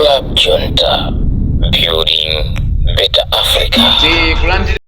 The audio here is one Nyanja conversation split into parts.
Club Junta, building better Africa. Tikulandire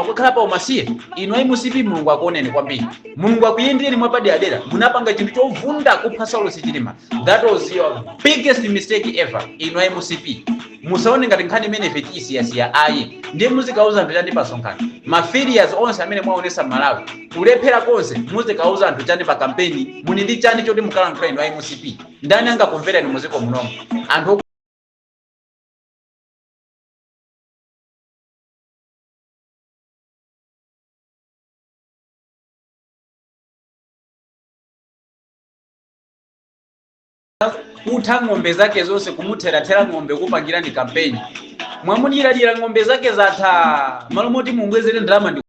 Kukhala pa umasiye, inu a MCP, Mulungu akuoneni kwambiri, Mulungu akuyendereni mwapaderadera. Munapanga chinthu chovunda, kupha Saulos Chilima. That was your biggest mistake ever. Inu a MCP, musaone ngati nkhani imene ife tiyisiyasiya, ayi. Ndiye muzikauza anthu chani pasonkhano? Ma failures onse amene mwaonesa Malawi, kulephera konse, muzikauza anthu chani pa kampeni? Muli ndi chani choti mukalankhula, inu a MCP? Ndani angakumvereni muziko munomu? Anthu kutha ng'ombe zake zonse, kumutherathera ng'ombe, kupangirani kampeni, mwamudyeradyera ng'ombe zake zatha, malo moti mubwezere ndalama ndi